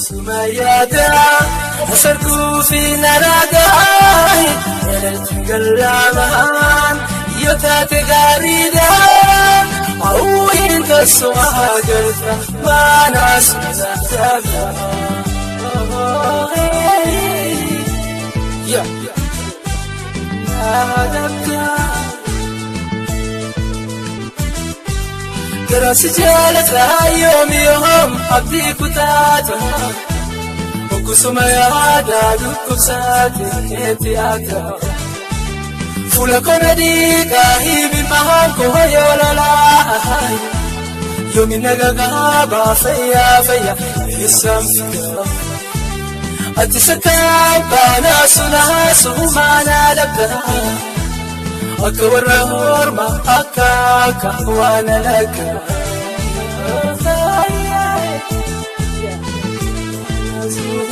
Sumayyaada sarkuu fi naraadaa Elalti gallaamaan yoo taate gaariidha Hawwiin tasuma agarta maanaa sunaadha. Garasi jaalataa yoomi yoom abdii kutaata Okusuma yaada dhukkubsaate keetti yaada Fuula kona dhiigaa himi mahaan koo yoo lolaa Yoomi nagagaa fayyaa fayyaa eessaan fidaa Ati sakaan baanaa sunaa sumaanaa dhabdaa Akka warra hormaa akka akka waan alagaa.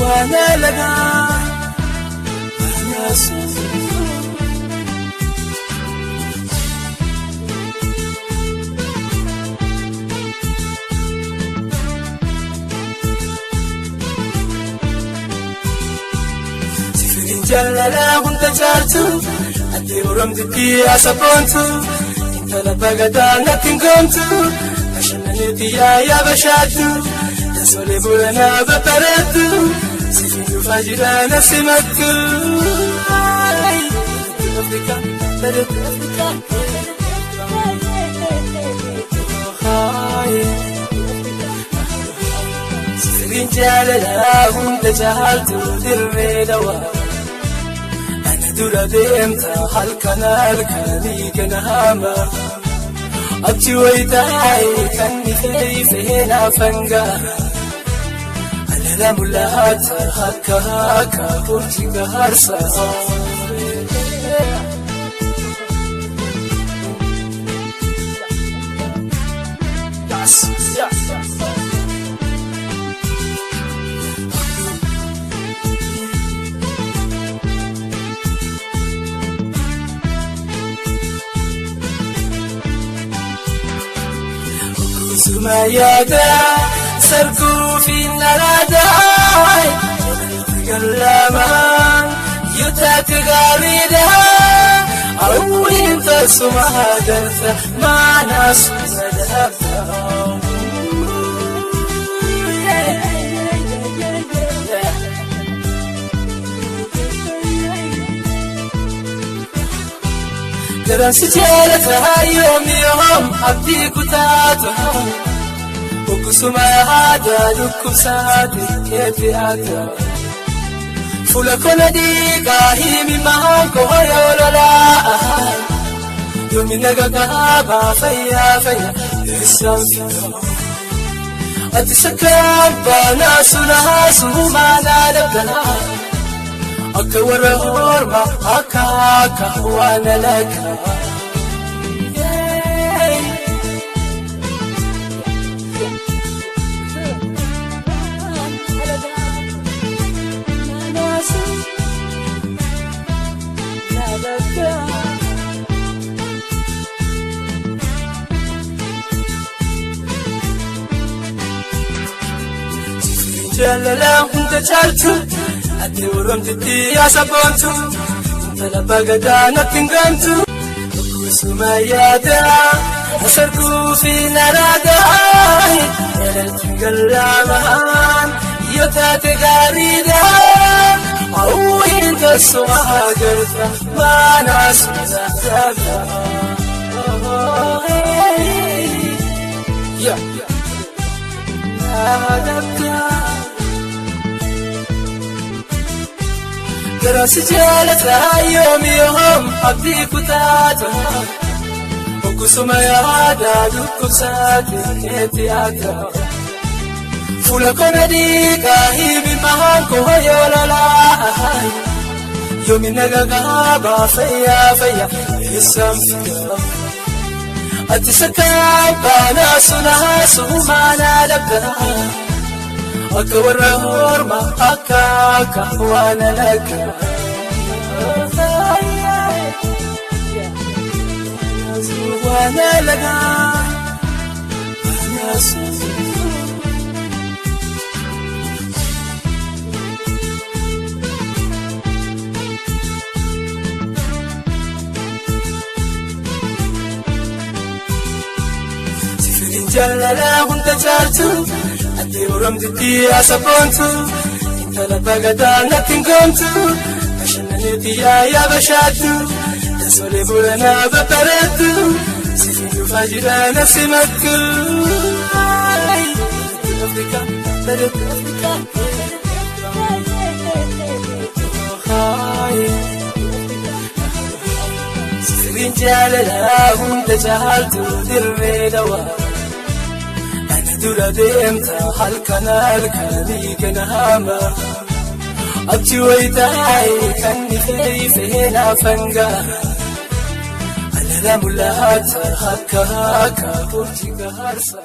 Waan alagaa. Sifirin jaalalaa hunda caaltu. Ati oramtitti asaboontu intala bagadaa natti hin goomtu bashannanitti yaayaa bashaattu tasoolee booranaa babbareettu sifi dhufaa jira na simattu. Sifiriin jaalalaa hunda caaltu dirree dawaa. Dura deemta halkan halkanii ganama achi wayitaa'e kan ifee naafangaa alala mul'ata akka akka urji gaarsa. Sumayyaada sarkuu fi naraadaa Gallaamaan yoo taate gaariidha Hawwiin tasuma agarta maanaa suna dhabda. Garasi jaalataa yoomi yoom abdii kutaata Okusuma yaada dhukkubsaate keetti yaada Fuula kona dhiigaa himi mahaan koo yoo lolaa Yoomi nagagaa fayyaa fayyaa eessaan fidaa Ati sakaan baanaa sunaa sumaanaa dhabdanaa Akka warra hormaa akka akka waan alagaa. Jaalalaa hunda caaltu. Ati oramtitti asaboontu intala bagadaa natti hin gaamtu Okusuma yaada sarkuu fi naraadaa Elalti gallaamaan yoo taate gaariidha Hawwiin tasuma agarta maanaa suna dhabda. Garasi jaalataa yoomi yoom abdii kutaata Okusuma yaada dhukkubsaate keetti yaada Fuula kona dhiigaa himi mahaan koo yoo lolaa Yoomi nagagaa fayyaa fayyaa eessaan fidaa Ati sakaan baanaa sunaa sumaanaa dhabdaa Akka warra hormaa akka akka waan alagaa. Waan alagaa. Jaalalaa hunda caaltu, ati Oromtitti asabboontu, intala bagadaa natti hin goomtu, bashannaniitti yaayaa bashaattu, tasoolee booranaa babbareettu, sifiin dhufaa jira na simattu. Afrikaa, bareedu Afrikaa. Sirriin jaalalaa hunda caaltu dirree dawaa. Ani dura deemta halkan halkanii ganama. Achi wayitaa'e kan ifee naaf hangaa. Alala mul'ata akka akka urjii gaarsa.